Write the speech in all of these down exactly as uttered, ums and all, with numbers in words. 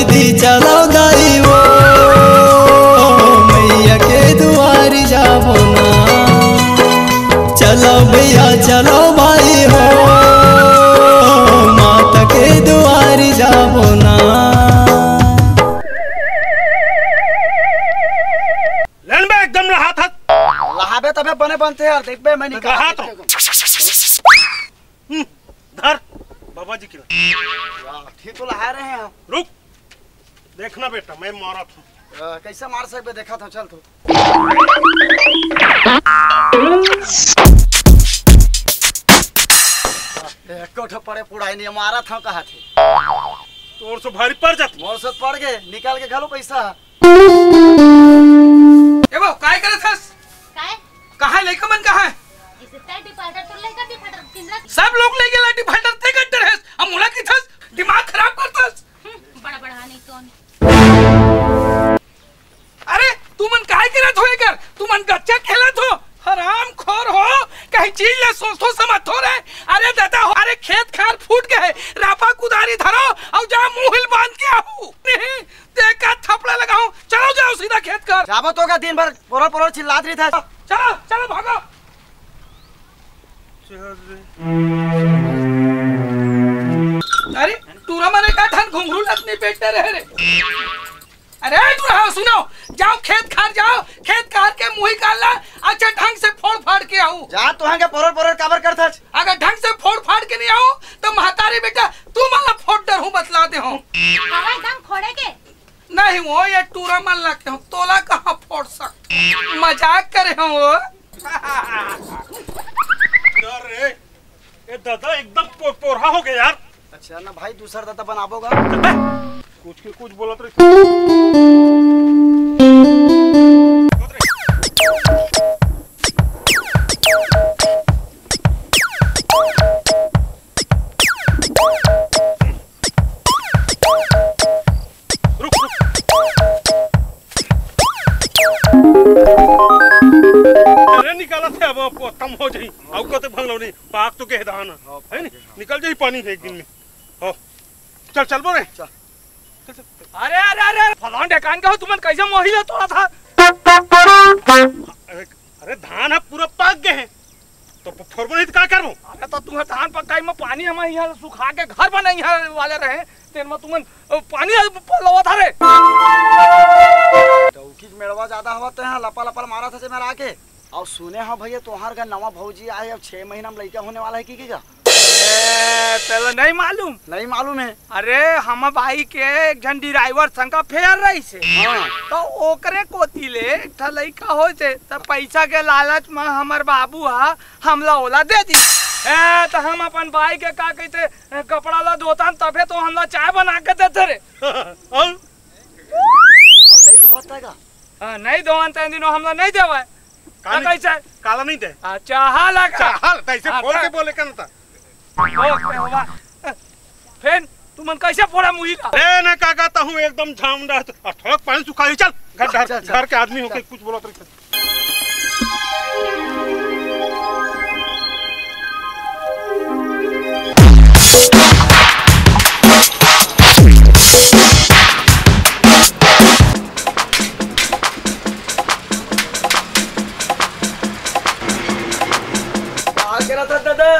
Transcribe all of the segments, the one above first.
दी चलो दाई हो, मैया के दुआरी जाबो ना। चलो भैया चलो भाई हो, माता के दुआरी जाबो ना। लेन बे एकदम लहात हस। लहाबे तबे बने बनथे यार, देखबे मैं निकाल लहात के हूँ। हम्म, धर, बाबा जी की। वाह, ठीक तो लहा रहे हैं हम। रुक, देखना बेटा, मैं मारत हूँ। अ, कैसे मार सकबे, देखा था, चल तू। एको ठो पड़े पुड़ाई नहीं, मारा था, कहा थे। तोर से भारी पड़ जात। मोर से पड़ गए, निकाल के घलो पैसा। ए बो, काय करत हस? काय? कहाँ लइका मन कहाँ है? इसे तय डिफाल्टर तो लइका डिफाल्टर पिंजरा। सब लोग लइका ला डिफाल्टर ते करते रहस। अब मोला की थस, दिमाग खराब करतस। हम्म, बड़ा बड़ा नहीं तो। अरे, तुमन काय करत हो एकर? तुमन गच्चा खेलत हो? हरामखोर हो, कहीं चीज ला सोचथो समझथो रे। अरे दादा हो, अरे खेत खार फूट गए, राफा कुदारी धरो, अउ जा मुंह हिल बांध के आहू। नहीं, देखा थपड़ा लगाऊं, चलो जाओ सीधा खेत कर। जाबो तो का दिन भर पोरोर पोरोर चिल्लात रही था। चलो, चलो भागो। अरे, टूरा मने का ठन घुंघरू लत नहीं पेटते रहे रे। अरे, टूरा, सुनो, जाओ खेत खार जाओ, खेत खार के मुही काट ला, अच्छा ढंग से फोड़ फाड़ के आऊ। जा, तो हंगे पोरोर पोरोर काबर करथस? अगर ढंग से फोड़ फाड़ के नहीं आऊ, तो महतारी बेटा, तू मला फोड़ डर हूँ बतला दे हूँ। हवा एकदम फोड़े के। नहीं वो ये टूरा मन लगते हो, तोला कहाँ फोड़ सक, मजाक करे हो वो। यार रे, ए दादा एकदम पो-, पोरहा हो गया यार। अच्छा ना भाई, दूसर दादा बनाबो गा। कुछ के कुछ बोलत रही। रुक, रुक। अरे निकालत हे, अब, अब कम हो जाई। अउ कते भंगलो नहीं, पाक तो के धान, हाँ, है नी? पाक है, हाँ। निकल जाई पानी एक दिन में। हाँ। चल, चल बोले। चल। चल, चल। अरे, अरे, अरे, अरे, फलान ढेकान के हो, तुमन कैसे मोही ला तोड़ा था? अरे, अरे, धान ह पूरा पाक गए हैं, तो प-, फोरबो नहीं तो का करबो? अरे, तो तुम्हें धान पकाई में पानी हम यहाँ सुखा के घर बनाई यहाँ वाले रहे, तेन में तुमन, अ, पानी पलवा था रे। डौकी के मेड़वा ज्यादा हवा तो यहाँ लपा लपा मारा था से मेरा आके। अउ सुने हो भैया, तोहार घर नवा भौजी आए, अब छह महीना में लइका होने वाला है की, की का? ए, तेला नहीं मालूम? नहीं मालूम है। अरे, हम बाई के एक झन ड्राइवर संग का फेर रही से। हाँ। तो ओकरे कोती ले एक ठा लइका होय से, त पैसा के लालच में हमर बाबू हा हमला ओला दे दी। ए, त हम अपन बाई के का कहते, कपड़ा ला धोतन तभे तो हमला चाय बना के देते रे। अउ? अउ नहीं धोता का? हाँ, नहीं धोवन तेन दिनो हमला नहीं देवे। का तो नहीं, कैसे? काला नहीं दे। आ, चाहा लगा। चाहा, तो ऐसे हाँ, फोड़ के तो बोले का ना था। ओके, होगा। फेन, तुमन कैसे फोड़ा मुही ला? ए, ना काका, तहूँ एकदम झाम डाल। आ, थोड़ा पानी सुखा ली, चल। घर, घर, चल, चल। घर के आदमी होके चल। कुछ बोलत रही। का करा था दादा?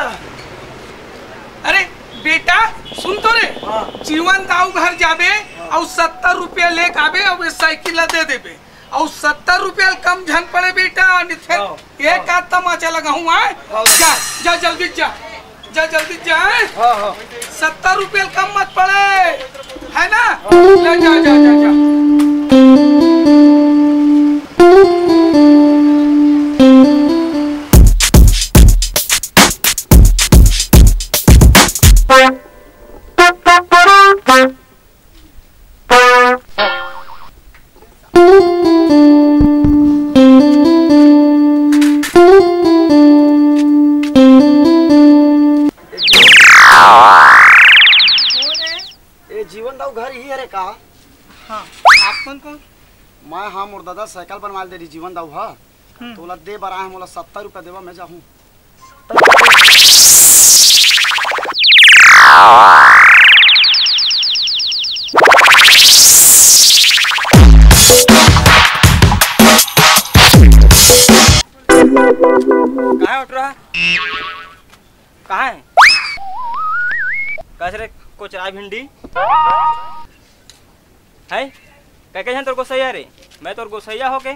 अरे बेटा, सुन तो रे, हाँ। जीवन दाऊ घर जाबे हाँ। अउ सत्तर रुपया लेके आबे अउ ये साइकिल ला दे देबे। अउ सत्तर रुपया कम झन पड़े बेटा, निथे हाँ, एक हाँ। आध तमाचा लगाहूँ, आय? हाँ। जा, जा जल्दी जा, जा जल्दी जा, आय? हाँ, हाँ। सत्तर रुपया कम मत पड़े, है ना? हाँ। ले जा, जा, जा, जा। ए जीवन दाऊ घर ही हरे का? हाँ, आप कौन कौन? मैं, हाँ, मोर दादा साइकिल बनवा दे रही जीवन दाऊ, हाँ। हम्म। तोला दे बर आए, मोला सत्तर रुपया देवा, मैं जाहूँ। सत्तर रुपया दे। रहा। कहाँ है? कस रे, कोचरा भिंडी है? कह के तोर गोसैया रे, मैं तोर गोसैया होके।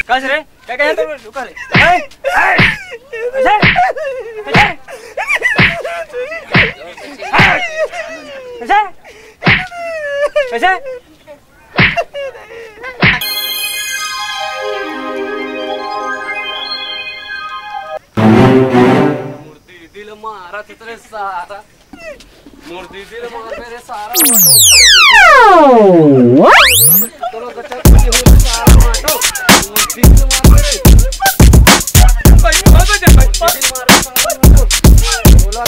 कस रे, कह के तोर, रुका रे। है? है? कैसे? कैसे? कैसे? कैसे? मोर दीदी ल मारत हे रे सारा। मोर दीदी ल मार रे सारा ऑटो। तोरो गच्चा गुच्ची हो रे सारा ऑटो। मोर दीदी ल मार रे। भाई, भाग जा, भाई। दीदी ल मार रे सारा ऑटो। बोला।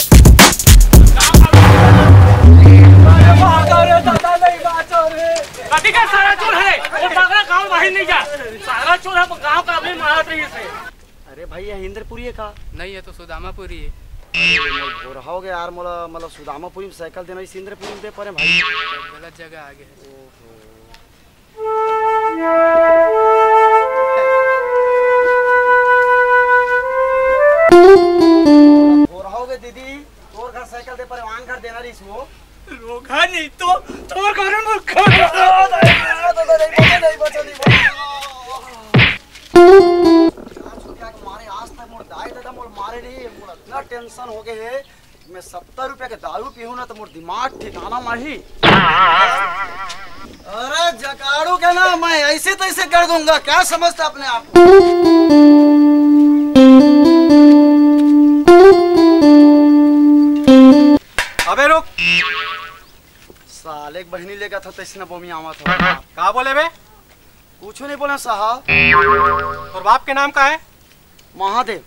अरे, भागा रे, दादा, नहीं बाचो रे। कथी का सारा चोर है? वो पगला गाँव बाहर नहीं जा। सारा चोर है, गाँव का आदमी मारत रही इसे। अरे भाई, ये इंद्रपुरी है का? नहीं, ये तो सुदामापुरी है। अरे, मोर भोरहा हो गया यार, मोला, मतलब, सुदामापुरी में साइकिल देना, इस इंद्रपुरी में दे परे भाई। गलत जगह आ गए। भोरहा हो गया दीदी, तोर घर साइकिल दे परे, वान घर देना रहीस वो। रोगा नहीं तो तोर कारण मोर घर। दादा, नहीं बचा, नहीं बचा, नहीं बचा। चार सौ रुपया के मारे आज तक मोर दाई ददा मोर मारे नहीं, मोर इतना टेंशन हो गए है। मैं सत्तर रुपया के दारू पीहूँ ना तो मोर दिमाग ठिकाना माही। अरे जकाड़ू के ना, मैं ऐसे तैसे कर दूंगा, क्या समझता अपने आप को? अबे रुक। साले के बहिनी लेकर था तैसे ना बोमी आवा था। का बोले बे? कुछ नहीं बोला साहब। तोर बाप के नाम का है? महादेव।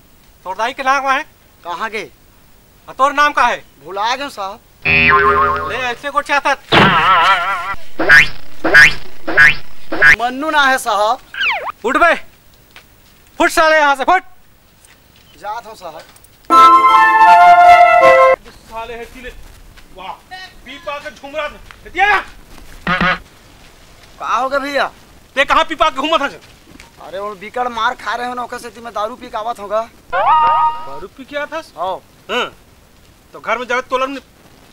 तोर दाई के नाम का है? कहाँ गए? और तोर नाम का है? भुला गए साहब। ले ऐसे को चाहता। मन्नू ना है साहब। उठ बे, फुट साले यहाँ से, फुट। जात हूँ साहब। साले है किले। वाह, पीपा के झुमरा। हटिया। का हो गया भैया? ते कहाँ पीपा के घूमत हस? अरे वो बिकट मार खा रहे हो ना, ओकर सेती मैं दारू पी के आवत हूँ गा। दारू पी के आवत हस? हाँ। हाँ। तो घर में जावे तोलन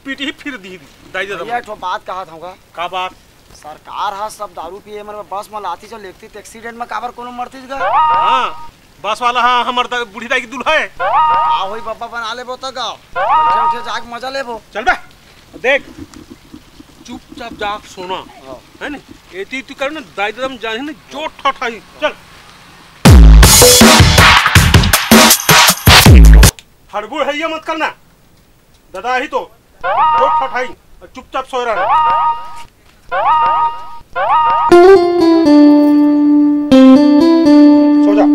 पीट ही फिर दी दाई दे भैया, एक ठो बात कहा था गा। का बात? सरकार हा सब दारू पिए मन बस में लाती जो लेती तो एक्सीडेंट में काबर कोनो मरती गा? हाँ, बस वाला हा हमर दा-, बूढ़ी दाई की दुल्हा है। आ होई बब्बा बना लेबो तो गा। उठे उठे जाके मजा लेबो। चल बे। देख, चुपचाप जाके सोना। हाँ। है ना? एती तू कर ना, दाई ददम जाने ना, जो ठठाई। चल। हड़बुड़ है ये मत करना। दादा ही तो। जो ठठाई। और चुपचाप सोए रहना। सो जा।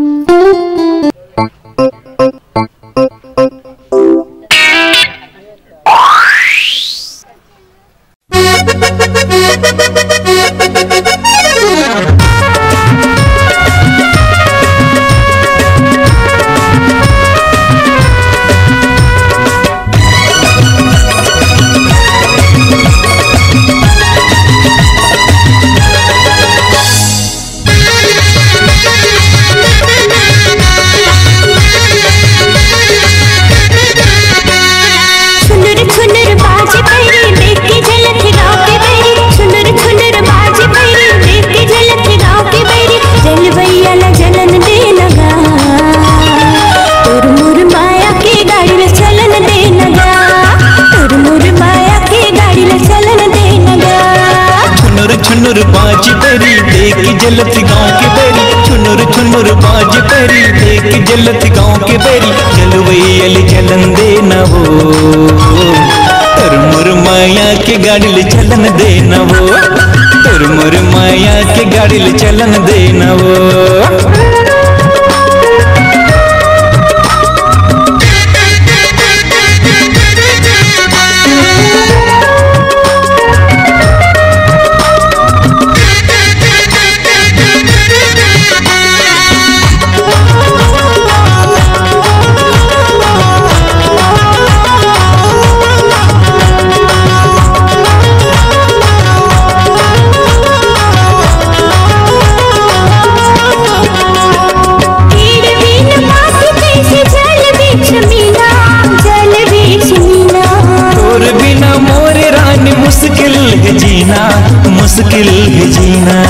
छुनुर छुनुर बाज बैरी, देख के जलत गाँव के बैरी। छुनुर छुनुर बाज बैरी, देख के जलत गाँव के बैरी। जलवैया ला जलन दे लगा, तोर मोर माया के गाड़ी ला चलन दे लगा, तोर मोर माया के गाड़ी ला चलन दे लगा। छुनुर छुनुर बाज बैरी, देख जलत गाँव के बैरी। छुनुर छुनुर बाज बैरी, देख जलत गाँव के बैरी। जलवैया ला जलन दे न वो, तोर मोर माया के गाड़ी ला चलन दे न वो, तोर मोर माया के गाड़ी ला चलन दे न वो। मुश्किल है जीना।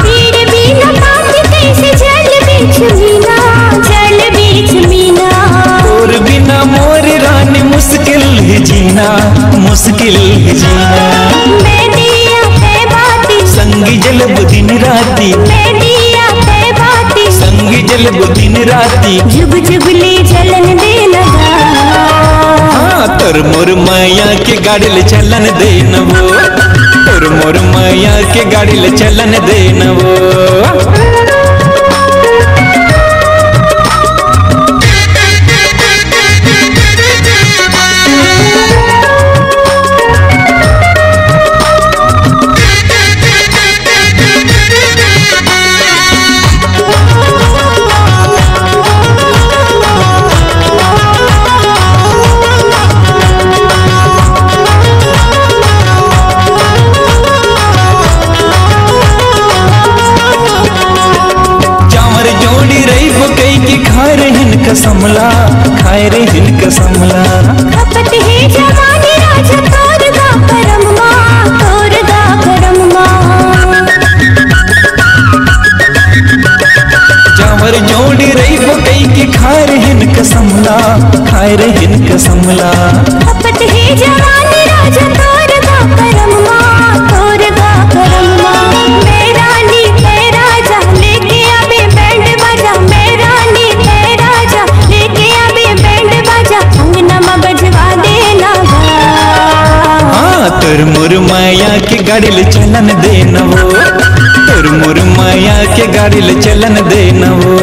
पीड़ बिना पात कइसे जल बीच मीना, जल बीच मीना। तोर बिना मोर रानी मुश्किल है जीना, मुश्किल है जीना। मैं दिया तै बाती, संगी जलब दिन राती। मैं दिया तै बाती, संगी जलब दिन राती। जुग जुग ले जलन दे लगा। हाँ, तोर मोर माया के गाड़ी ले चलन दे न वो। तोर मोर माया के गाड़ी ले चलन दे न वो। चांवर जोड़ी रहिबो कहिके खाए रहेन कसम ला, खाए रहेन कसम ला। खपत हे जवानी राजा तोर गा करम मा, तोर गा करम मा। चांवर जोड़ी रहिबो कहिके खाए रहेन कसम ला, खाए रहेन कसम ला। खपत हे जवानी राजा तोर गा करम मा, तोर गा करम मा। मैं रानी तै राजा लेके आबे बैंड बाजा, मैं रानी तै राजा लेके आबे बैंड बाजा, अंगना मा बजवा देना गा। हाँ, तोर मोर माया के गाड़ी ले चलन दे न वो, तोर मोर माया के गाड़ी ले चलन दे न वो।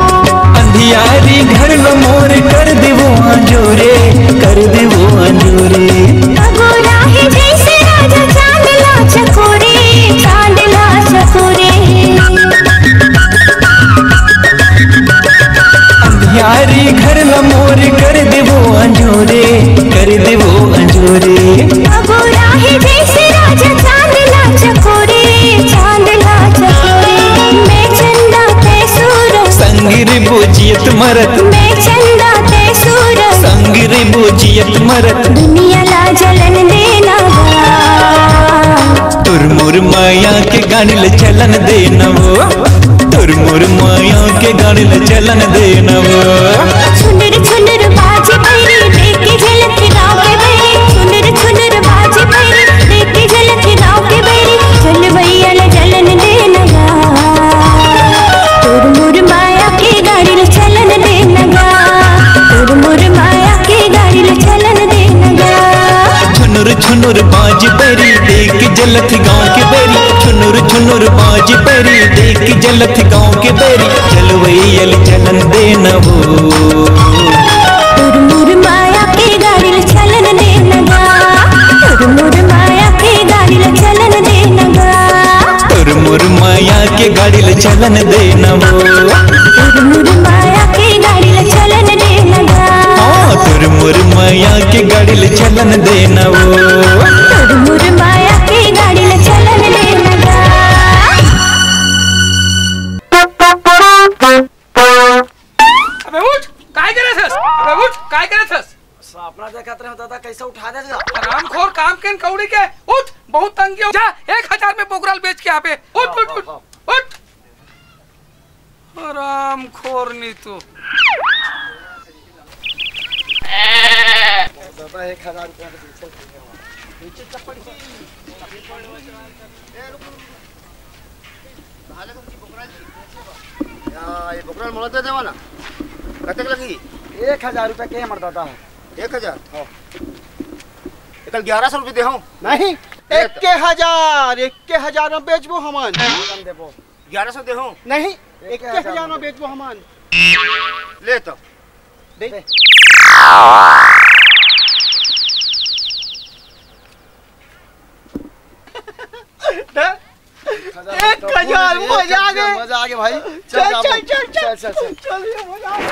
अंधियारी घर ल मोर कर देवो अंजोरे, कर देवो अंजोरे। अगोरा हे जैसे राजा चांद ला चकोरे, चांद ला चकोरे। अंधियारी घर ल मोर कर देवो अंजोरे, कर देवो अंजोरे। अगोरा हे जैसे राजा चांद ला चकोरे, चांद ला चकोरे। मैं चंदा तै सूरज, संग रे बोजियत मरत। मैं चंदा तै सूरज, संग रे बोजियत मरत। दुनिया ला जलन देना गा। तोर मोर माया के गाड़ी ले चलन दे न वो, तोर मोर माया के गाड़ी ले चलन दे न वो। छुनुर छुनुर बाजे बैरी, देख के झलक गाँव के बैरी। छुनुर छुनुर बाजे बैरी, देख के झलक गाँव के बैरी। चल भैया ले जलन दे न गा। तोर मोर माया के गाड़ी ले चलन दे न गा। तोर मोर माया के गाड़ी ले चलन दे न गा। छुनुर छुनुर बाज बैरी, देख जलत गाँव के बैरी। छुनुर छुनुर बाज बैरी, देख जलत गाँव के बैरी। चलवैया ले चलन दे न वो। तोर मोर माया के गाड़ी ले चलन दे न गा। तोर मोर माया के गाड़ी ले चलन दे न गा। तोर मोर माया के गाड़ी ले चलन दे न वो। तोर मोर माया के गाड़ी ले चलन दे न गा। हाँ, तोर मोर माया के गाड़ी ले चलन दे न वो। तोर मोर माया के गाड़ी ले चलन दे न गा। अबे उठ, काय करत हस? अबे उठ, काय करत हस? सपना देखत रहे दादा, कैसे उठा दे दादा? हरामखोर काम के कौड़ी के, उठ, बहुत तंगी हो। जा, एक हजार में बोकराल बेच के आबे। उठ, उठ, उठ, उठ। हरामखोर नी तो। दादा, एक हजार रुपया के पीछे। नीचे चप्पल की। या, ये बोकरा मोला दे देवा ना। कतेक लगही? एक हजार रुपया के हमर दादा हे। एक हजार? हाँ। एकर ग्यारह सौ रुपया देहूँ। नहीं, ए, त- एक्के हजार, एक्के हजार में बेचबो हमन। हम देबो। ग्यारह सौ देहूँ। नहीं, एक्के हजार में बेचबो हमन। ले तो। दे। दे। एक हजार, मजा आ गया। मजा आ गया भाई। चल, चल, चल, चल। चल, ये मजा आ गया।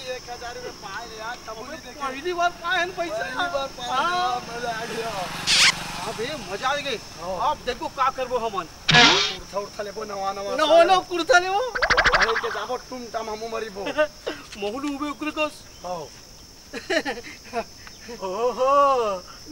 एक हजार रुपये पाए यार, तब नहीं देखे। पहली बार पाए हैं पैसा। पहली बार पाए हैं, हाँ। मजा आ गया। अबे मजा आ गई। हाँ। अब देखो का करबो हमन। कुर्ता उर्ता लेबो, नवा नवा नवा साल। नवा कुर्ता लेबो। अरे के जाबो टुम टाम हमू मरीबो। मोहलू उबे ओकरे कस। हाँ। ओहो,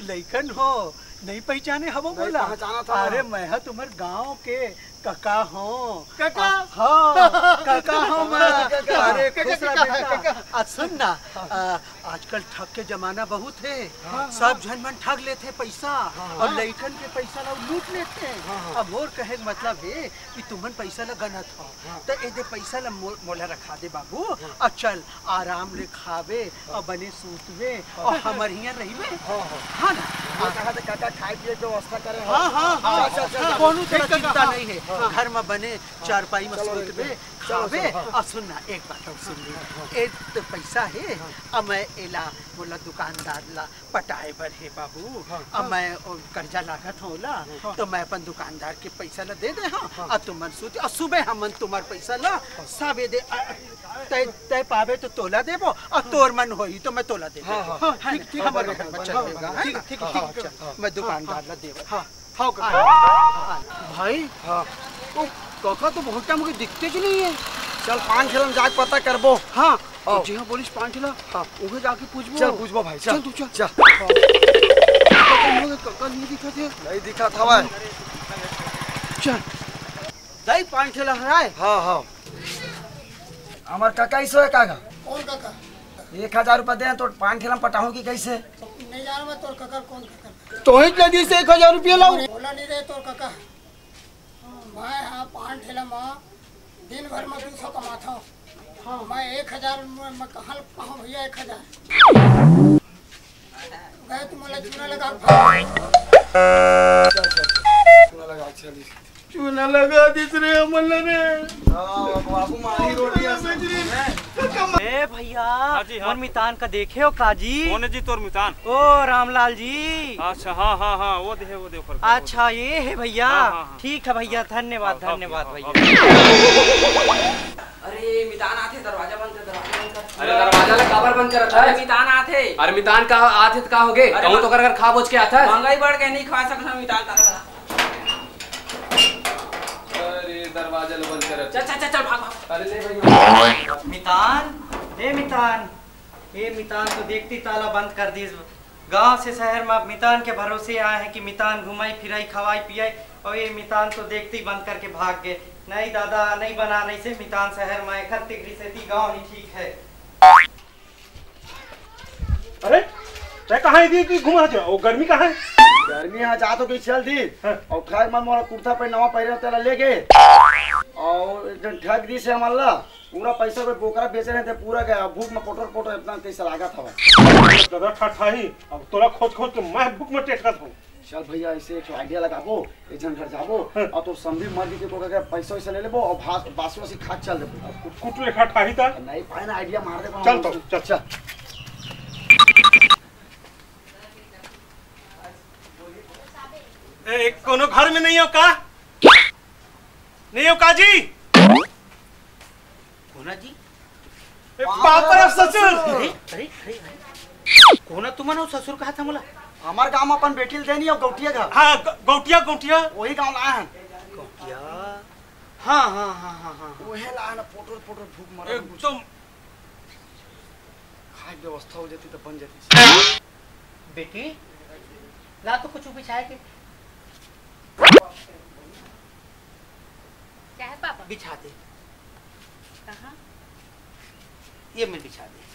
लइकन हो, नहीं पहचाने हवो मोला? पहचाना था। अरे, मैं हा तुम्हर गांव के कका हो। कका? हाँ, कका हो मैं। कका। अरे, कका, खुश रह कका, बेटा। कका। आ, सुन ना, आ, आजकल ठग के जमाना बहुत है। हाँ, सब झन मन ठग लेथे पैसा और लइकन के पैसा ला लूट लेथे। हाँ, हाँ। अब और कहे के मतलब है कि तुमन पैसा ला गनत हो, हाँ। त एदे पैसा ला मो-, मोला रखा दे बाबू। हाँ। अब चल, आराम ले खाबे, हाँ। अउ बने सूतबे, हाँ। अउ हमर हियां रहिबे। हाँ, हाँ। हाँ ना? मैं कहा था, काका, खाए पिए के व्यवस्था करे हो। हाँ, हाँ, हाँ। अच्छा, अच्छा, अच्छा। कोनो तरह चिंता नहीं है। हाँ। घर में बने चारपाई में सूतबे, खाबे। चलो, चलो, हाँ। अउ सुन ना, एक बात अउ सुन ले। हाँ, हाँ। ए तो पैसा है, हाँ। अब मैं एला, बोला दुकानदार ला पटाए बर हे बाबू, हाँ। अब मैं ओ कर्जा लागत हूँ ला, हाँ। तो मैं अपन दुकानदार के पैसा ला दे दे, हाँ, हाँ। अब तुमन सूत, अउ सुबह हमन तुम्हार पैसा ला, हाँ। सब ये दे, अ, अ, तय, तय पावे तो तोला देबो, अउ तोर मन होही तो मैं तोला दे देबो। हाँ, हाँ। हाँ, ठीक, ठीक, हमर बराबर, बचत बराबर, होगा, है ठीक, ना? ठीक, हाँ, ठीक, चल, हाँ, मैं दुकानदार ला देबो। हाँ। हाँ, काका। भाई, हाँ। ओ, काका तो बहुत टाइम हो गए, दिखते कि नहीं है? चल, पान ठेला में जाके पता करबो। हाँ, आओ। जी हाँ, बोलिस पान ठेला। हाँ। उहे जाके पूछबो। चल, पूछबो भाई, चल। चल तू, चल। चल। काका नहीं दिखत, काका नहीं दिखत है। नहीं दिखत हवय। चल। दाई, पान ठेला हराय? हाँ, हाँ। हमर काका इसो है, काका। कौन काका? एक हजार रुपया दे, तो पान ठेला में पटाहूँ कि कैसे? नहीं जाना मैं तोर काका, कौन काका? तोहिच ला दिस एक हजार रुपया लाओ। बोला नहीं रे तोर काका। मैं हा पान ठेला म दिन भर म दू सौ कमाथव। हाँ। मैं एक हजार म, म कहाँ ले पाहूँ भैया, एक हजार? गए तुम बोला चूना लगा। चूना लगा, अच्छा जी। चूना लगा दिस रे हमन ला रे। हाँ, बाबू माही रोटी असन। ए भैया, हाँ जी, हाँ। मोर मितान का देखे हो का जी? कौन है जी तोर मितान? ओ रामलाल जी। अच्छा, हाँ, हाँ, हाँ, वो दे, वो दे ऊपर का, वो दे। अच्छा, ये है भैया। हाँ, हाँ, हाँ। ठीक है भैया, हाँ। धन्यवाद, हाँ, हाँ, धन्यवाद हाँ, भैया। हाँ। अरे मितान आथे, दरवाजा बंद कर, दरवाजा बंद कर। अरे दरवाजा ला काबर बंद करत हस? अरे मितान आथे। अरे मितान का आथे त का होगे? अरे कहूँ तो कर कर खा बोझ के आथस। महंगाई बढ़ के नहीं खा सकत हन मितान तारा ला। अरे दरवाजा ला बंद करत। चल, चल, चल, चल, भाग, भाग। अरे ले भैया। मितान, ए मितान, ए मितान तो देखती ताला बंद कर दिस। गांव से शहर में अब मितान के भरोसे आए हैं कि मितान घुमाई फिराई, खवाई पियाई, और ये मितान तो देखती बंद करके भाग गए। नहीं दादा, नहीं बना, नहीं से मितान शहर में, एखर तिगरी सेती गांव ही ठीक है। अरे, तै कहाँ इतनी, इतनी घुमा जा? वो गर्मी कहाँ है? गर्मी यहाँ जा तो गई चल दी। हाँ। और ठग मन मोला कुर्ता पे नवा पहरे तेला ले गए। और एक जन ठग दी से हमन ला। पूरा पैसा कोई बोकरा बेचे नहीं थे, पूरा गया। भूख में पोटर पोटर इतना कैसे लागत हवा। दादा ठठाही, अब तोला खोज खोज के मैं भूख में टेटकत हूँ। चल भैया, ऐसे एक आइडिया लगाबो, एक जन घर जाबो, हाँ। और तो समधी मर के को अगर पैसा वैसा ले लेबो और भास, बासी वासी खा चल देबो। कुट, कुट रे ठठाही ता। नहीं पाए ना, आइडिया मार दे। चल तो, चल। चल। ए, कोनो घर में नहीं हो का? नहीं हो का जी? कोना जी? ए, बाप रे ससुर। अरे, अरे, अरे, अरे। कोना तुमन हो ससुर कहा था मोला? हमार गांव में अपन बेटी ल देनी हो गौटिया घर। हाँ, ग-, गौटिया, गौटिया। वही गांव लाए हैं। गौटिया। हाँ, हाँ, हाँ, हाँ, हाँ, हाँ। वही लाए ना, पोटर, पोटर भूख मरा। एकदम। खाए के व्यवस्था हो जाती तो बन जाती। बेटी, ला तो कुछ बिछाए के। क्या है पापा? बिछा दे। कहाँ? ये में बिछा दे।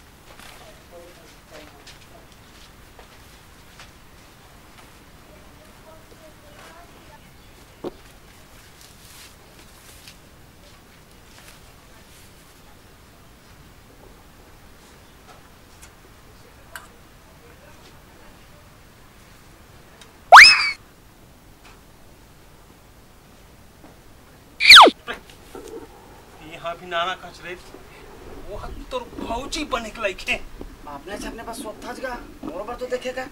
यहाँ भी नाना कचरे, वो हर तोर भौजी बने के लायक है। अपने से अपने पास सोता जगा, मोर बर तो देखेगा।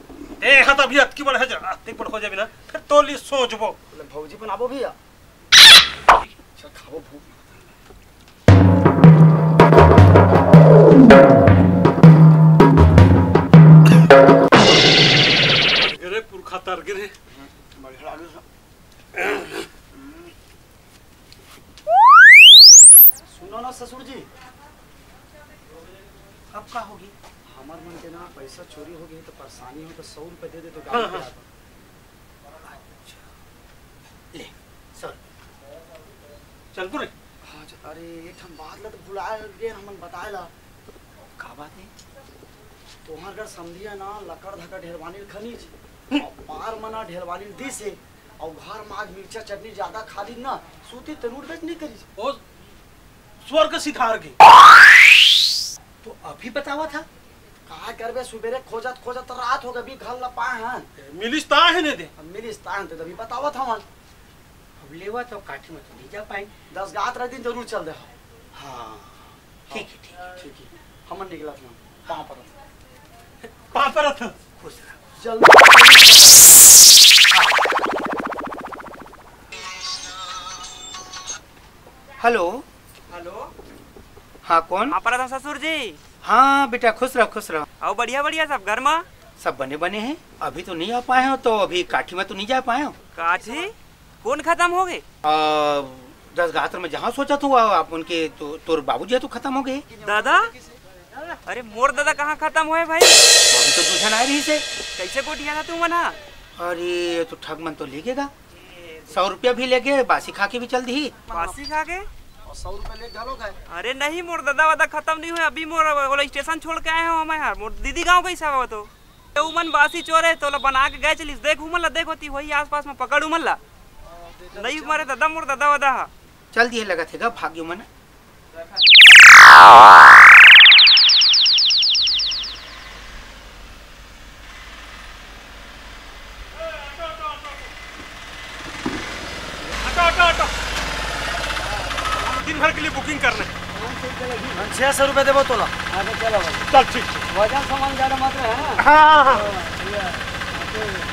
देखा त अभी अतकी बड़ है जा, अतकी बड़ हो जाबे ना, फिर तो ली सोचबो। बोले, "भौजी बनाबो भैया।" अच्छा, खाबो, भूख। गिरे पुरखा तर गिरे। बढ़िया लागे सब। सुनो ना ससुर जी, अब का होगी? हमर मन के ना पैसा चोरी होगी, तो परेशानी हो, तो सौ रुपया दे दे तो गाड़ी हाँ, पे हाँ। आता। अच्छा। ले, सौ रुपया। चल तू रे। हाँ, च-, अरे, एक ठन बात ला तो भुला गए हमन बताए ला। का बात है? तोहर घर समधिया ना लकड़ धकड़ ढेरवानी खनिज, और पार मना ढेरवानी दिस है, और घर में आज मिर्चा चटनी ज्यादा खा ली ना, सूती तनूर बेच नहीं करी। ओ स्वर्ग सिधार के। तो अभी बतावा था। का करबे, सुबेरे खोजत खोजत तो रात हो गई, घर ला पाए हन। मिलिस ता है ने दे। अब मिलिस ता है तो तभी बतावा था मन। अब लेवा तो काठी में तो नहीं जा पाए। दस गात रह दिन जरूर चल दे। हाँ। ठीक है, ठीक है। ठीक है। हमन निकलत हन। पाँव परत। पाँव परत। खुश रह। जल्दी। हेलो। हेलो। हाँ, कौन? हाँ, परत हूँ ससुर जी। हाँ बेटा, खुश रहो, खुश रहो। अउ बढ़िया, बढ़िया सब घर मा? सब बने, बने हैं। अभी तो नहीं आ पाए हो, तो अभी काठी में तो नहीं जा पाए हो। काठी? कौन खत्म हो गए? आ, दस गात्र में जहाँ सोचा था, आप उनके तो, तोर बाबूजी तो खत्म हो गए। दादा? अरे मोर दादा कहाँ खत्म होए भाई? अभी तो दूसरा आ रही से। कैसे गोठिया था तू मना? अरे, ये तो ठग मन तो लेगेगा। सौ रुपया भी लेगे, बासी खा के भी चल दी। बासी खा के? और सौ रुपया ले घलो गए। अरे नहीं, मोर दादा वादा खत्म नहीं हुए। अभी मोर ओला स्टेशन छोड़ के आए हो मैं यार। मोर दीदी गाँव गई सब तो। ते उमन बासी चोर है, तोला बना के गए चलिस। देख उमन ला, देख होती वही आसपास में पकड़ उमन ला। नहीं मारे दादा, मोर दादा वादा हा। चल दिए लगत हे गा, भाग्य मन। हटो, हटो, हटो। दिन भर के लिए बुकिंग करने। छह सौ रुपये देबो तोला। हाँ, तो चलो भाई। चल, ठीक, ठीक। वजन सामान ज़्यादा मत रहे, है ना? हाँ, हाँ, हाँ। हाँ, ठीक है।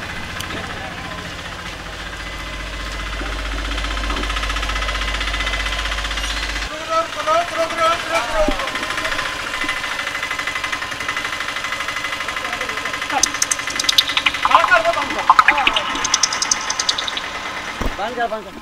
बंद कर, बंद कर।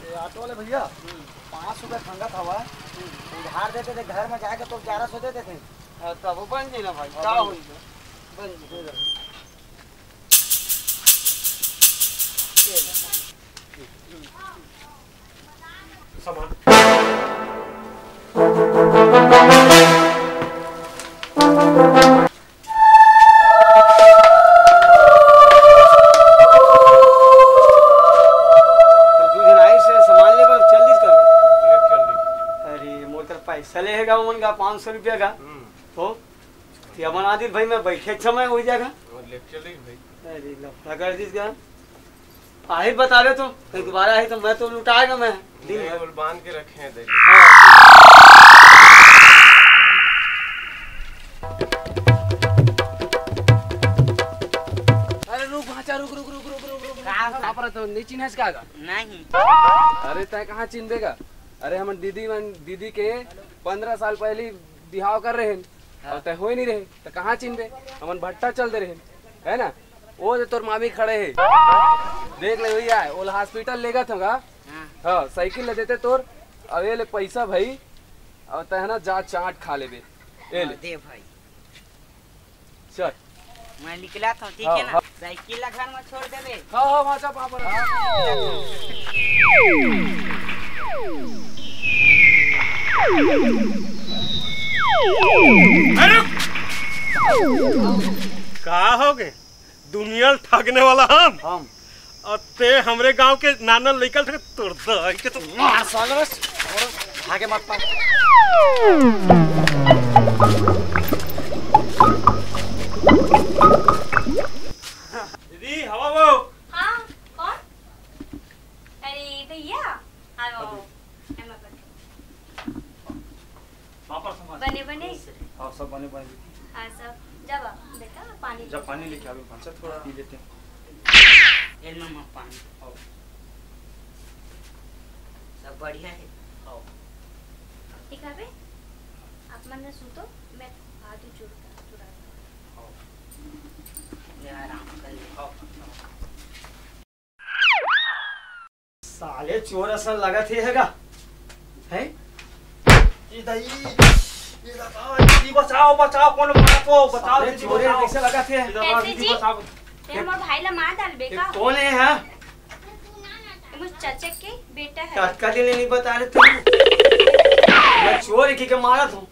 ए, ऑटो वाले भैया, पाँच सौ रुपया खंगत हवा, उधार देते थे, घर में जाके तो ग्यारह सौ देते थे। हाँ, तब वो बन जाए ना भाई, हाँ, का बन होई? बन जाए। सामान। तो दू झन आइस हे सामान ले बर, चल दिस का? लेके चल दी। अरे, मोर तर पैसा लेहे गा उमन का पाँच सौ रुपया का। हम्म। तो, ये बना दी भाई, मैं बैठे समय हो जाएगा। और लेके चल दी भाई। अरे, लफड़ा कर दिस का। आही बता दे तो, कहीं दोबारा आही तो मैं तो लुटाएगा मैं। दिन नहीं, भर। वो बांध के रखे हैं तेरे। हाँ। अरे रुक भांचा, रुक, रुक, रुक, रुक, रुक, रुक। का हो? का पर तो नहीं चिन्हस का गा? नहीं। अरे तय कहाँ चिन्हबे गा? अरे हमन दीदी मन, दीदी के पंद्रह साल पहले बिहाव कर रहे हैं। हाँ। और तय होए नहीं रहे, तो कहाँ चिन्हबे? हमन भट्टा चल दे रहे हैं, है ना? वो जो तोर मामी खड़े है, देख ले भैया, ओला हॉस्पिटल लेगत होगा। हाँ। हाँ, साइकिल ले देते तोर, अब ये ले पैसा भाई, और तहना जा चाट खा लेबे। ये ले। हाँ, दे भाई। चल। मैं निकला था, ठीक हाँ, है ना? हाँ। साइकिल ला घर में छोड़ देबे। हाँ, हाँ, वहाँ जा, वहाँ पर। अरे! का हो गए? दुनिया ल ठगने वाला हम। हम। और ते हमरे गांव के नाना लइका ल ठगे, तोर दाई के तो। मार साले बस। और भागे मत पा। बने बने। हाँ, सब बने बने। हाँ, सब। जा बा, बेटा, पानी जब पानी लेके आवे, भांचा थोड़ा पी लेते हैं। ए लो माँ, पानी। आओ। सब बढ़िया है। आओ। ठीक है बे, आप मन न सूतो, मैं हाथ चुरा चुरा। आओ। ले आराम कर ले। आओ। साले चोर असन लगत हे, हे गा? हैं? ए दाई, ए दादा, दीदी बचाओ, बचाओ, कोनो मारत हो, बचाओ, साले दीदी चोर हे, बचाओ। कइसे लगत हे? ए दादा, कैसे दीदी जी? बचाओ। ये हमर भाई ला मार डालबे ये का? कौन है, हाँ? ये मोर चाचा के बेटा है। कतका दिन ले नहीं बता रहे तुम? मैं चोर हे कहिके मारत हूँ।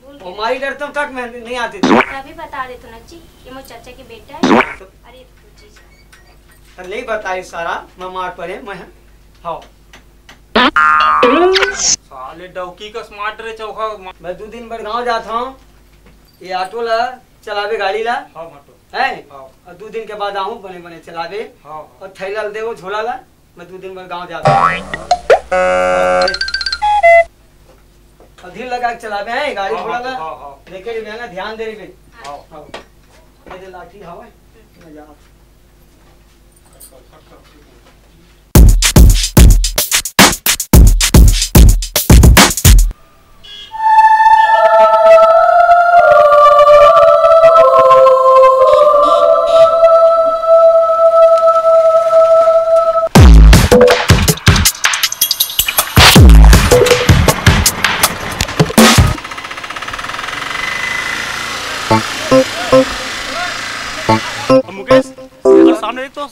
भूल वो गए। मारी डरता हूँ तक मैं नहीं आती थी। तभी बता देत हूँ ना जी, ये मोर चाचा के बेटा है। अरे जी जी। अरे नहीं बताई सारा, मैं मार पड़े, मैं, हाँ। साले डौकी का smart रे चौका। मैं दू दिन बर गाँव जात हूँ, ये ऑटो ला चलावे, गाड़ी ला। हाँ, ऑटो। हैं? हाँ। अउ दू दिन के बाद आहूँ, बने बने चलावे। हाँ, हाँ। अउ थैला ल देवो, झोला ला, मैं दू दिन बर गाँव जात हूँ। अउ धीर लगा के चलावे, हैं, गाड़ी हाँ, घोड़ा हाँ, ला। हाँ, हाँ। देखे रहिबे ना, ध्यान दे रहिबे। हाँ। हाँ। ये दे लाठी हवे, मैं जात हूँ। मुकेश, अगर सामने देख तो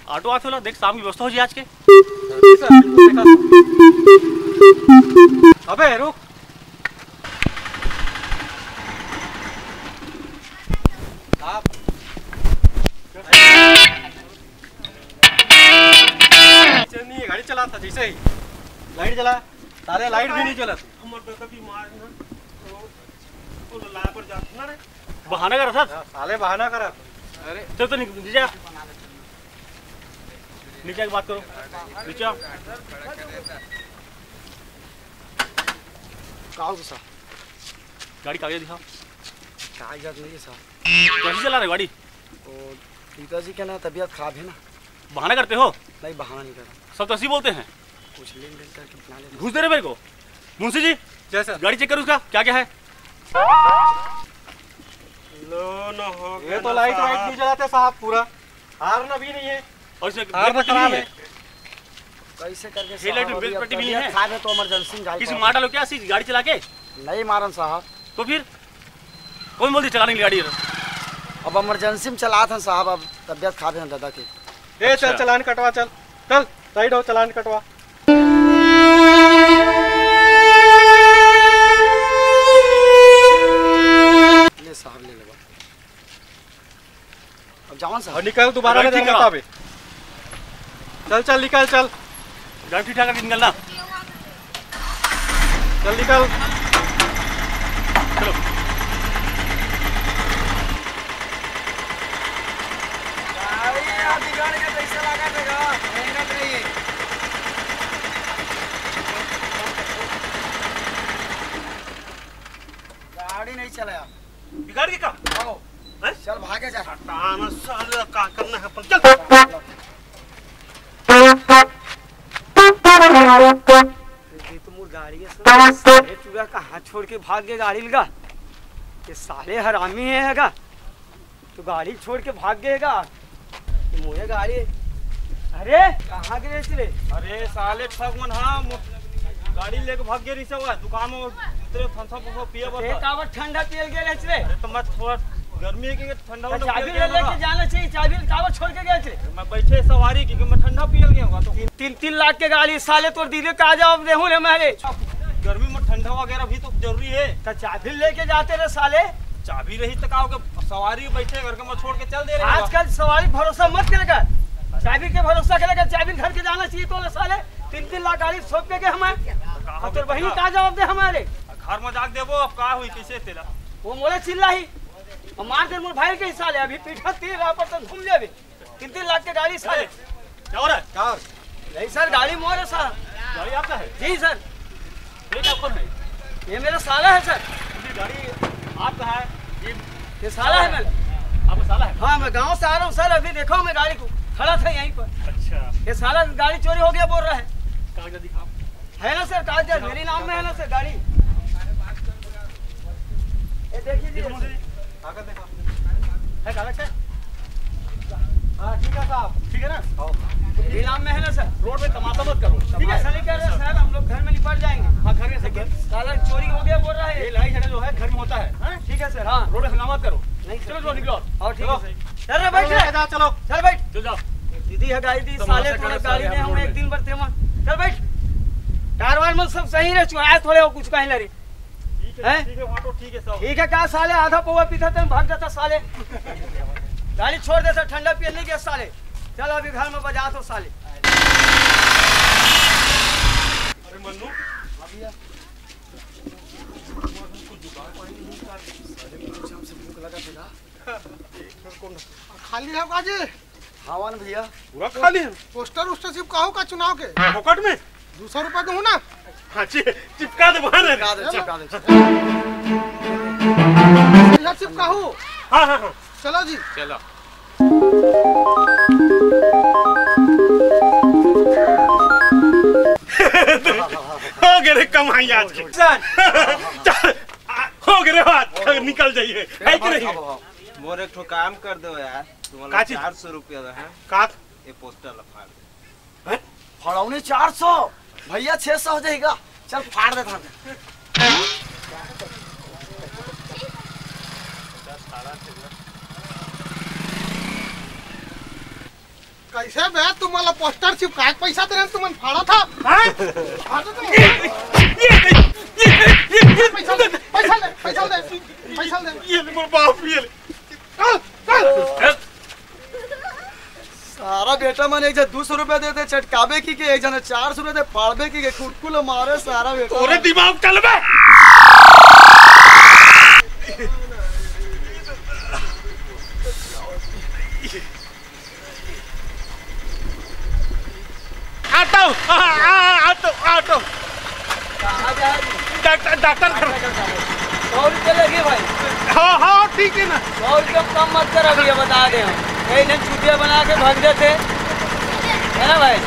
ऑटो आथे वाला, देख, शाम की व्यवस्था हो जाए आज के। अबे रुक। आप नहीं, गाड़ी चला था जैसे ही लाइट जला, साले लाइट भी नहीं चला। हमर दादा बीमार है ना, तो, तो ला पर जात ना रे। बहाना कर रहा था। साले बहाना करा। अरे चल तो नीचे आ। नीचे आके बात करो। नीचे आओ। का हो गुस्सा? गाड़ी कागज दिखाओ। कागजात नहीं है साहब। कैसे चला रहे गाड़ी? वो पिताजी के ना तबीयत खराब है ना। बहाना करते हो? नहीं, बहाना नहीं कर रहा। सब तो ऐसे ही बोलते हैं। कुछ लेन देन करके बना ले। घूस दे रहे मेरे को। मुंशी जी, जय सर। गाड़ी चेक करो उसका, क्या क्या है। लो न हो ये गया तो ना लाइट वाइट साहब। नहीं जलाते साहब, पूरा हार्न भी नहीं है। और इसमें हार्न ब्रेक पट्टी खराब नहीं है। है। कैसे करके हेडलाइट में साहब, ब्रेक अभी पट्टी भी नहीं तबीयत है। खराब है तो इमरजेंसी में जाए किसी पड़ा। मार डालो क्या ऐसी गाड़ी चला के? नहीं मारन साहब। तो फिर कौन बोल दी चलाने के लिए गाड़ी? अब इमरजेंसी में चलात हन साहब, अब तबीयत खराब है दादा के। ए, चल, अच्छा। चालान कटवा, चल। चल, साइड हो, चालान कटवा। ले साहब, ले लेबा। अब जावन साहब। और निकल, दोबारा गाड़ी ना ठीक जाऊंगा करा। ताबे। चल, चल, निकल, चल। गाड़ी ठीक ठाक करके निकलना। चल निकल। चलो। गाड़ी बिगाड़ के पैसा लगा देगा, मेहनत नहीं है। गाड़ी नहीं चलाया। बिगाड़ के का? आओ। हैं? चल भागे जा। हटाना साले, का करना है अपन, चल। ये तो मोर गाड़ी है, साले चूड़ा कहाँ छोड़ के भाग गए गाड़ी लगा। ये साले हरामी है का? तो गाड़ी छोड़ के भाग गए का? तो मोरे गाड़ी, अरे कहाँ गए रे? अरे साले ठग मन, हाँ, मो-, गाड़ी लेके भाग गए रही सब दुकान में, उतरे थम्स अप पिया बता। काबर ठंडा पियल गए रे? अरे तो मैं थोड़ा गर्मी है कि ठंडा तो वाला चाबी पियल ले गया लेके होगा। जाना चाहिए, चाबी काबर छोड़ के गए थे? मैं बैठे सवारी, क्योंकि मैं ठंडा पियल गया होगा तो। तीन, तीन, तीन लाख के गाड़ी साले तोर दीदी का जवाब देहूं रे मैं रे। गर्मी में ठंडा वगैरह भी तो जरूरी है। तो चाबी लेके जाते रे साले। चाबी रही तो का होगा, सवारी बैठे करके मैं छोड़ के चल दे रहे हो। आजकल सवारी भरोसा मत करेगा, चाबी के भरोसा करेगा, चाबी घर के जाना चाहिए तो रे साले। तीन, तीन लाख गाड़ी सौंप के गए हमें। तो का अब तोर होगा बहिनी का? का जवाब दे हमारे? घर में जाके देबो, अब का हुई, कैसे तेला? वो मोला चिल्ला ही। अब मार दे मोर भाई के साले, अभी पीठा तीर रहा पर तो घूम जाबे। तीन, तीन लाख के गाड़ी साले। क्या हो रहा है? क्या हो रहा है? नहीं सर, गाड़ी मोर है सर। गाड़ी आपका है? जी सर। ब्रेक आपका नहीं? ये मेरा साला है सर। ये गाड़ी आपका है? ये ये साला है मेरा। आपका साला है? हाँ, मैं गांव से आ रहा हूँ सर, अभी देखा हूँ मैं गाड़ी को, खड़ा था यहीं पर। अच्छा। ये साला गाड़ी चोरी हो गया बोल रहा है। कागजात दिखाओ। है ना सर कागजात, मेरे नाम में है ना सर गाड़ी। ये देखिए जी। देखो मुझे, कागज देखो। है कागज है? हाँ, ठीक है साहब। ठीक है ना? मेरे नाम में है ना सर? रोड में तमाशा मत करो, ठीक है? तमाशा नहीं कर रहे सर, हम लोग घर में निपट जाएंगे। हाँ, घर में सब लेकिन साला चोरी हो गया बोल रहा है। ये लड़ाई झगड़ा जो है घर में होता है, हाँ? ठीक है सर, हाँ। रोड में हंगामा मत करो। नहीं सर। चलो, चलो, निकलो। हाँ, ठीक है चलो, सर। चल रे, बैठ चलो, रे। चलो, चलो। चल बैठ। चल जाओ। दीदी है गाड़ी दी, तमाशा साले कर रहे थोड़ा साले, गाड़ी हम दे लोग हमें एक में। दिन भर तेमा। चल बैठ। कारवार में सब सही रहे, चुराए थोड़े और कुछ कहीं लड़ी। ठीक है, हैं? ठीक है, वहाँ तो ठीक है सब। ठीक है, क्या साले आधा पौवा पीता तेरे भाग जाता साले। गाड़ी छोड़ देता, ठंडा पिए नहीं गया साले। चल अभी घर में बजा तो साले। अरे मन्नू, हाँ भैया। कुछ जुगाड़ पानी नहीं कर। साले मुझे हमसे भूख लगा था। खाली है काजी? हाँ वन भैया। पूरा खाली है। पोस्टर उस्टर चिपकाओ का चुनाव के? फोकट में? दो सौ रुपया दूँ ना? हाँ जी, चिपका दे बाहर। चिपका दे, चिपका दे। चिपका हूँ। हाँ, हाँ, हाँ। चलो जी। चलो। हो गए रे कमाई आज के। चल, आ, हो गए रे बात, निकल जाइए, है कि नहीं? मोर एक ठो काम कर दो यार, तुम्हारा का चीज? चार सौ रुपया है। का? ये पोस्टर ला फाड़ दे। हैं? फड़ौनी चार सौ, भैया छह सौ हो जाएगा। चल फाड़ दे थाने। कैसे बे, तुम्हारा पोस्टर चिपकाए के पैसा दे रहे हैं, तुमन फाड़ा था? हैं? फाड़ा था? ये, ये, ये, ये, ये, पैसा दे, पैसा दे, पैसा दे, पैसा दे। ये ले, बाप, ये ले। चल, चल। सारा बेटा मन एक झन दू सौ रुपया देते चटकाबे की के, एक झन चार सौ रुपया दे पाड़बे की के, कुटकुल मारे सारा बेटा। तोरे दिमाग चल बे। ऑटो, आ, आ, ऑटो, ऑटो। कहाँ जा रही? डॉक्टर, डॉक्टर घर। सौ रुपये लगे भाई। हाँ, हाँ, ठीक है ना। सौ रुपये कम मत कर, अभी ये बता दे हम। यही दिन चुतिया बना के भाग जाते। है ना भाई?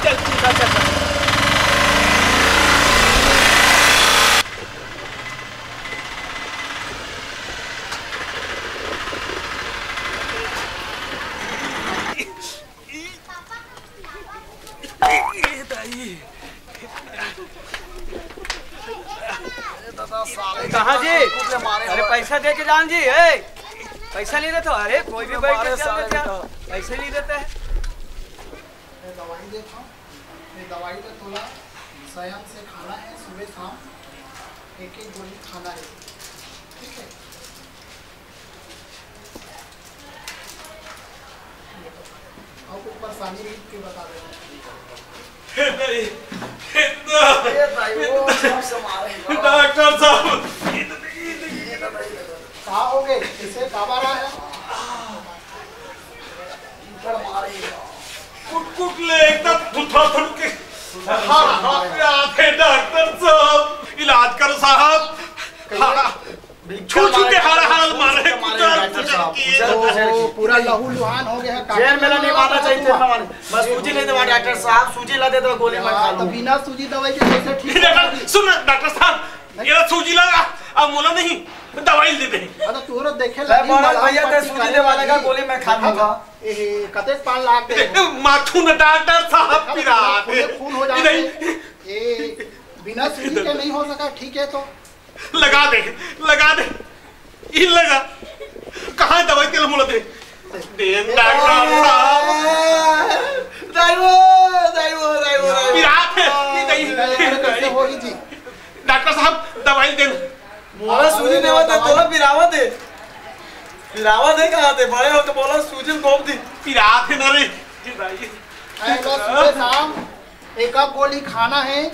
चल, चल, चल, चल। ए दाई। कहाँ जी? अरे पैसा दे के जान जी, ए। पैसा नहीं देते हो? अरे कोई भी बैठ के चल देते हैं। पैसे नहीं देते हैं। मैं दवाई देता हूँ। ये दवाई का तोला संयम से खाना है, सुबह शाम एक एक गोली खाना है, ठीक है? और कुछ परेशानी रही तो बता देना। हे दाई, हे दा-, ए भाई, वो सब संभाल रहे हैं। डॉक्टर साहब, ये तो नहीं, ये तो नहीं। का हो गए? किसे का बारा है? कुट कुट ले एकदम थुथरा थुन के। हाँ, हाँ, हाँ, डॉक्टर साहब, इलाज करो साहब। हाँ, हाँ। छू छू के हाल हाल मारे, कुतर कुतर किए। ओ, पूरा लहू लुहान हो गया है। जेल में नहीं मारना चाहिए, जेल में मारना। बस सूजी ले दो डॉक्टर साहब, सूजी ला दे दो, गोली मैं खा लूं। बिना सूजी दवाई के कैसे ठीक होगा? सुन डॉक्टर साहब, ये सूजी लगा, अब मोला नहीं, दवाई दे दे। अरे तोरो देखे लगी, भैया, ते सूजी दे वाला का गोली मैं खा लूंगा। ए, कतेक पान लाग दे। माथू न डॉक्टर साहब पिरात हे। खून हो जाए। ए, बिना सूजी के नहीं हो सका, ठीक है तो। लगा दे, लगा दे। ई लगा। कहाँ है दवाई तेल मोला दे। दे डॉक्टर साहब। दाइवो, दाइवो, दाइवो, दाइवो। पिरात हे। ई दई। कैसे होही जी? डॉक्टर साहब, दवाई दे। मोला सूजी देवत हे, तोला पिरावत हे। पिरावत हे कहाँ ते? बड़े हो तो बोला सूजी घोप दी। पिरात हे ना रे। आएगा सुबह शाम, एक आध गोली खाना है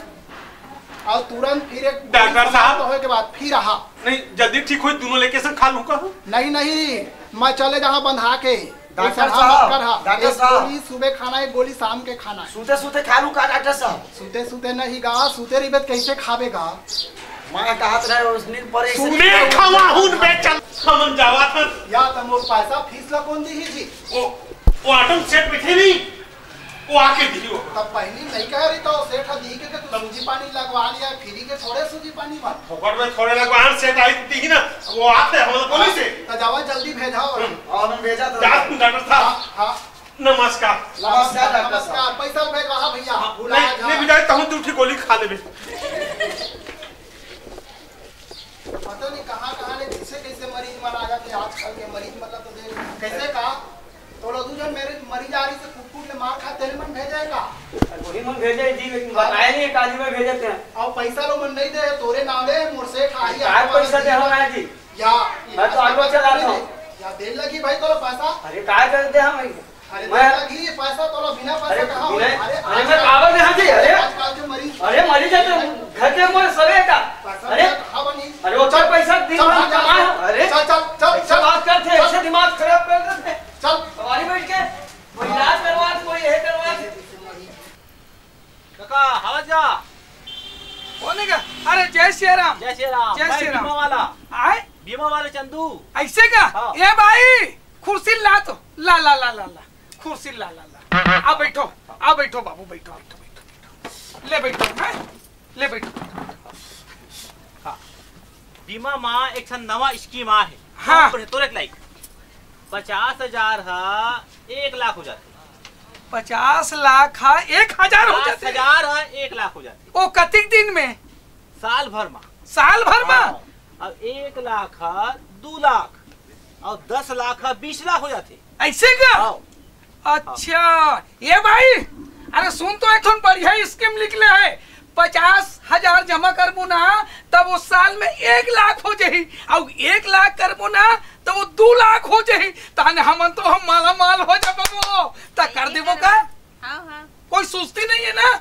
और तुरंत फिर एक गोली डॉक्टर साहब। समाप्त होए के बाद फिर आहा। नहीं, जल्दी ठीक होई, दोनों लेके संग खा लूं का? नहीं, नहीं, मैं चले जहाँ बंधा के। डॉक्टर साहब, डॉक्टर साहब। एक गोली सुबह खाना, एक गोली शाम के खाना है। सूते सूते खा लूं का डॉक्टर साहब? सूते सूते नहीं गा, सूते रहिबे त कैसे खाबे गा? मैं कहत रहे उस नींद परे से। मैं खवाहूं बेचन, हमन जावत हन। या त मोर पैसा फीस ला कौन दिही जी? वो, वो ऑटो में सेठ बैठे नहीं, वो आके दिही वो। तब पहली नहीं कह रही तो सेठ दिही के, के तू सूजी पानी लगवा लिया, फ्री के थोड़े सूजी पानी बा। फोकट में थोड़े लगवा, सेठ आई दिही ना, वो आते हम लोग बोली से। त जावा जल्दी भेजाओ। हम्म। और हम भेजा तो जा, डॉक्टर साहब। हाँ, हाँ। नमस्कार। नमस्कार, डॉक्टर साहब। नमस्कार। पैसा भेज रहा भैया। हाँ, भुला नहीं, जा। नहीं, बिना तहूँ दू ठे गोली खा लेबे। पता नहीं कहाँ, कहाँ ले, कैसे, कैसे मरीज मन आ जाते हैं आजकल के मरीज, मतलब, तो देख, कैसे का? तो लो, दू जन मेरे मरीज आ रही से कुट, कुट ले मार खा, तेरे मन भेजे का? अरे, वही मन भेजे जी, लेकिन हाँ। बताया नहीं, एक आदमी में भेजे थे। और पैसा लो मन नहीं दे, तोरे नाम ले, मोर सेठ आई, आज पैसा दे हमारा जी। या, मैं तो ऑटो चलाता हूँ। या देर लगी भाई तोला पैसा। अरे का कर दे हम? अरे मैं देर लगी ये पैसा तोला बिना पैसा अरे कहाँ बिना होई? अरे अरे मैं आजकल काबर दे हम जी? अरे आजकल के मरीज अरे मरीज है तो घर के मोर सवे का। पैसा अरे बिना कहाँ बनी? अरे वो चल पैसा दिन चल भर भाग कमा यहाँ से। अरे चल, चल, चल, ऐसा चल। बात करते हैं, चल। ऐसे दिमाग खराब कर देते हैं। चल। सवारी बैठ के कोई इलाज करवा दे, कोई ये करवा दे। काका, आवाज का? कौन है का? अरे, जय श्री राम। जय श्री राम। जय मैं श्री राम। बीमा वाला। आए? बीमा वाले चंदू। ऐसे का? हाँ। ए भाई, कुर्सी ला तो। ला, ला, ला, ला, ला। कुर्सी ला, ला, ला। आ बैठो, आ बैठो बाबू, बैठो, बैठो, बैठो, बैठो। ले बैठो, हैं? ले बैठो। हाँ। बीमा मा एक ठन नवा स्कीम आ हे। हाँ। तोरे, तोरे लाइक। पचास हजार हा एक लाख हो जाथे। पचास लाख हा एक हजार हो जाथे। पचास हजार हा एक लाख हो जाथे। ओ, कतिक दिन में? साल भर मा। साल भर मा? हाँ। अब एक लाख हा दू लाख, और दस लाख हा बीस लाख हो जाथे। ऐसे का? हाँ। अच्छा, ये भाई, अरे सुन तो, एक ठन बढ़िया स्कीम निकले हे। पचास हजार जमा करबू ना, तब वो साल में एक लाख हो जाही, और एक लाख करबू ना, तब वो दू लाख हो जाही। तहने हमन तो हम माला माल हो जाबो। त कर देबो का? हाँ, हाँ। कोई सुस्ती नहीं है ना?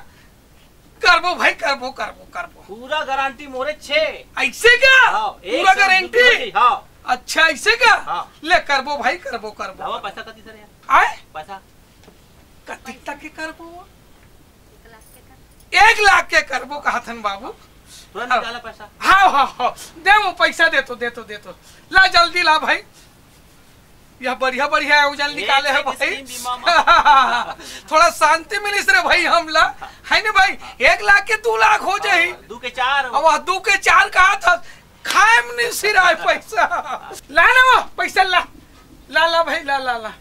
करबो भाई, करबो, करबो, करबो। पूरा गारंटी मोरे छे। ऐसे का? हाँ, एक पूरा सौ गारंटी? दू सौ, हाँ। अच्छा, ऐसे का? हाँ। ले, करबो भाई, करबो, करबो। लावा पैसा कति सर यार? आए? पैसा? कतिक तक के करबो? एक लाख के करबो कहत हन बाबू। तुरंत हाँ। निकाला पैसा। हाँ, हाँ, हाँ। दे वो पैसा, दे तो, दे तो, दे तो। ला, जल्दी ला भाई। यह बढ़िया, बढ़िया आयोजन निकाले हे भाई। थोड़ा शांति मिलिस रे भाई हमला, है ना भाई? एक लाख के दू लाख हो जाही। हाँ, दू के चार। अब वह दू के चार कहा था, खाए में नहीं सिराए पैसा। ला ना वो पैसा, ला, ला, ला भाई, ला, ला, ला।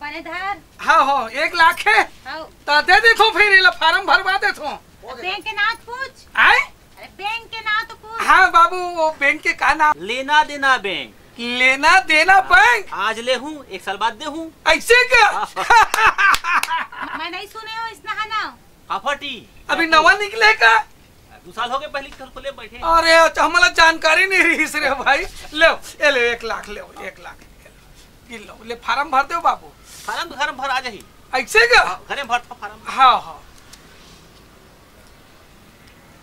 बने धर। हाँ, हो, एक लाख हे। हाँ। त दे देथो फिर, एला फार्म भरवा देथो। बैंक के नाम पूछ। आए? अरे बैंक के नाम तो पूछ। हाँ बाबू, वो बैंक के का नाम? लेना देना बैंक। लेना देना बैंक? आज ले हूँ, एक साल बाद दे हूँ। ऐसे का? मैं नहीं सुने हो इसना है ना। काफटी। अभी नवा निकले का? दू साल हो गए पहले कल खोले बैठे। अरे, अच्छा, हमला जानकारी नहीं रहिस रे भाई। ले, ए ले, एक लाख ले, एक लाख। गिन लो, ले फार्म भर दो बाबू। फार्म तो घर में भर आ जाही। ऐसे का? हाँ, घरे में भर था फार्म। हाँ, हाँ।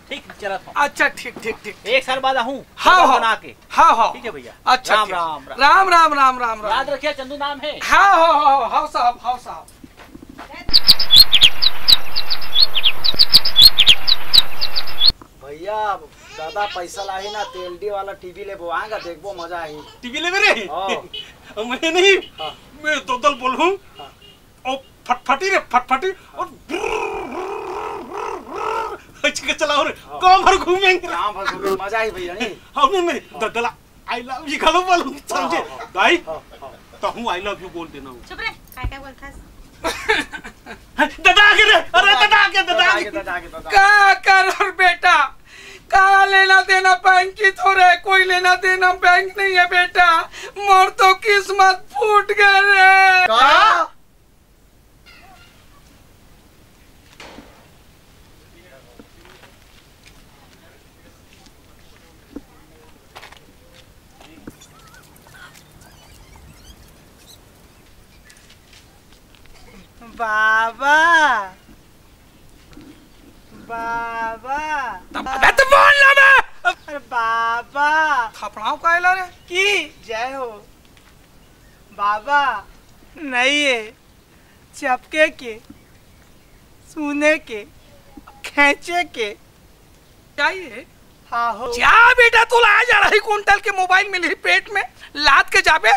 ठीक, चलत हूँ। अच्छा, ठीक, ठीक, ठीक। एक साल बाद आहूँ, हाँ, हाँ। बना के। हाँ, हाँ। ठीक है भैया। अच्छा, राम, ठीक। राम, राम। राम, राम, राम, राम, राम। याद रखिए, चंदू नाम है। हाँ, हाँ, हाँ, हाँ, साहब, हाँ, साहब। भैया, दादा पैसा लाही ना, त एलईडी वाला टीवी लेबो, आएगा, देखबो, मजा आही। टीवी लेबे रे? हाँ। मैं नहीं, हाँ। मैं ददल बोलूँ। हाँ। ओ फटफटी रे, फटफटी, और ऐसे के चलाओ रे, हाँ। गांव भर घूमेंगे। गांव भर घूमेंगे, मजा ही भैया, नहीं? हाँ, नहीं, नहीं, हाँ। ददला, I love you घलो बोलूं, हाँ, समझे? हाँ, हाँ। दाई, हाँ, हाँ। तहूँ I love you बोल देना हो। चुप रे, काय काय बोलथस? दादा आगे रे, अरे दादा आगे, दादा आगे। दादा आगे, दादा आगे। का कर बेटा, का लेना देना बैंक की तो रे, कोई लेना देना बैंक नहीं है बेटा, मोर तो किस्मत फूट गए रे। का? बाबा, बाबा। अबे तो बोल ना बे। अरे बाबा। थपड़ाओ काहे ला रे? की जय हो। बाबा, नहीं है, चपके के, सुने के, खेंचे के। चाहिए। हाँ हो। जा बेटा, तोला आज अढ़ाई कुंटल के मोबाइल मिलही पेट में, लाद के जाबे,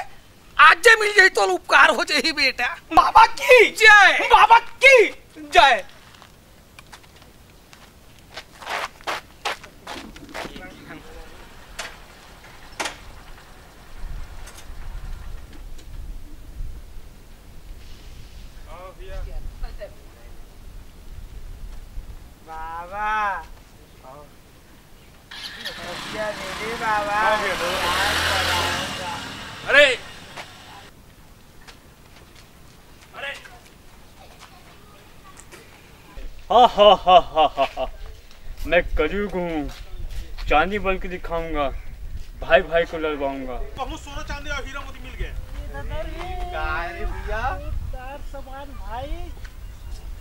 आज जे मिल जाही तोला उपकार हो जाही बेटा। बाबा की जय। बाबा की जय। बाबा, रुपया दे दे बाबा। अरे, अरे। हा, हा, हा, हा, हा, हा। मैं कलयुग हूँ, चांदी बन के दिखाऊंगा, भाई भाई को लड़वाऊंगा। बहुत सोना चांदी और हीरा मोती मिल गए। का रे भैया? सामान भाई,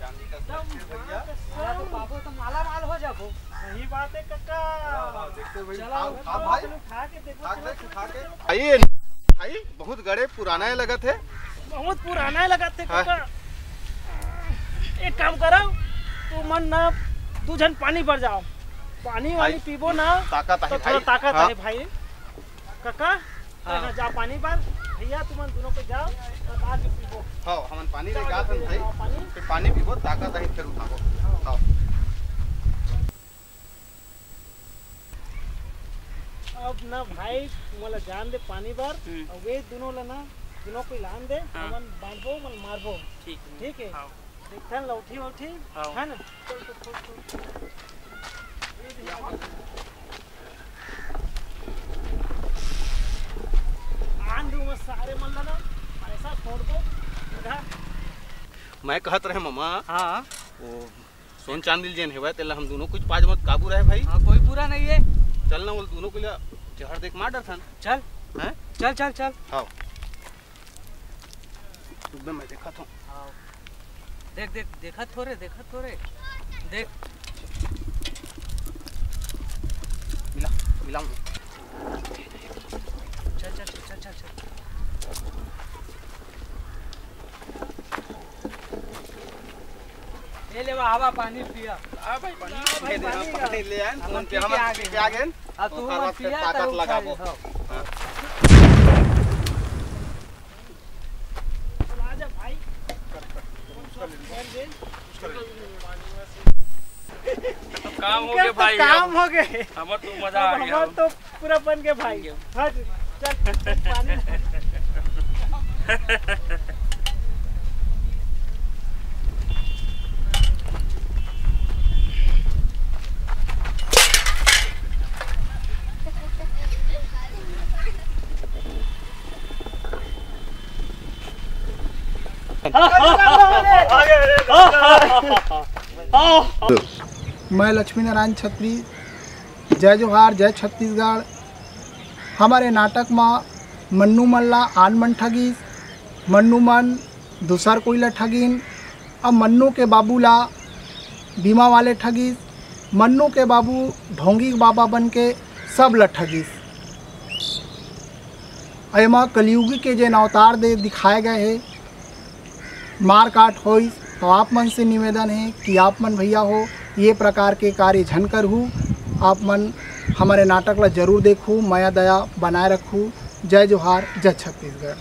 चांदी का एकदम set है भैया। माला तो पाबो तो माला माल हो जाबो। सही बात है काका। हाँ, हाँ, देखते भाई, चला, खाओ, उठा, खाओ भाई। चलो, खा के देखो, खा चलो, के, चलो, खा के। चलो। भाई, भाई, बहुत गड़े पुराना है लगत है। बहुत पुराना है लगत है हाँ। काका। एक काम करो, तुमन ना दू झन पानी बर जाओ, पानी वानी भाई, पीबो ना ताकत तो है थोड़ा भाई। ताकत हाँ। है भाई। काका, हाँ। हाँ, जा पानी बर। भैया, तुमन दोनों को जाओ, बता के पीबो। हाँ, हमन पानी जाओ, लेके आथन जाओ, भाई। जाओ, पानी। फिर पानी पीबो, ताकत आही, फिर उठाबो। हाँ। हाँ। अब ना भाई, मोला जान दे पानी बर, हम्म। अब वे दोनों ला ना, दोनों को लान दे, हाँ। हमन बांटबो, हमन मारबो। ठीक है। ठीक है? हाँ। देखथन लौठी वौठी, हाँ। है ना? चल, चल, चल, चल। आन दूं मैं सारे मन ला ना, ऐसा छोड़ दो, इधर। मैं कहत रहे मामा, हाँ। वो सोन चांदी जेन हेवय, तेला हम दोनों कुछ पाज मत काबू रहे भाई। हाँ, कोई बुरा नहीं है। चल ना, वो दोनों को ले जहर देख मार डरथन। चल। हैं? चल, चल, चल। हाँ। रुक बे, मैं देखत हूँ। हाँ। देख, देख, देखत हो रे, देखत हो रे। देख। मिला, मिला। चल, चल, चल, चल, चल। ले ले, आवा पानी पिया। आ भाई, पानी हाँ भाई, दे दे, पानी पानी ले आए, हमन तुरंत पी के हमन आ पी गए। के आ गए। अब तो तुमन हर वक्त पिया ताकत करो, लगाबो। खाए, हाँ। हाँ। चला जा भाई। तो काम हो इनके गया तो भाई, काम अब हो गए। हमर तो मजा आ अब गया। हमर तो पूरा बन गया भाई। बन गया। हाँ जी, चल, पानी। मैं लक्ष्मी नारायण छत्री, जय जोहार, जय छत्तीसगढ़। हमर ए नाटक म मन्नू मन ला आन मन ठगिस, मन्नू मन दूसर कोई ला ठगिन, अब मन्नू के बाबू ला बीमा वाले ठगिस, मन्नू के बाबू ढोंगी के बाबा बन के सब ला ठगिस। अउ एमा कलयुगी के जेन अवतार दे दिखाए गए हे, मार काट होइस, तो आप मन से निवेदन हे कि आप मन भैया हो, ये प्रकार के कार्य झन करहू। आप मन हमर ए नाटक ला जरूर देखहू, मया दया बनाए रखहू। जय जोहार, जय छत्तीसगढ़।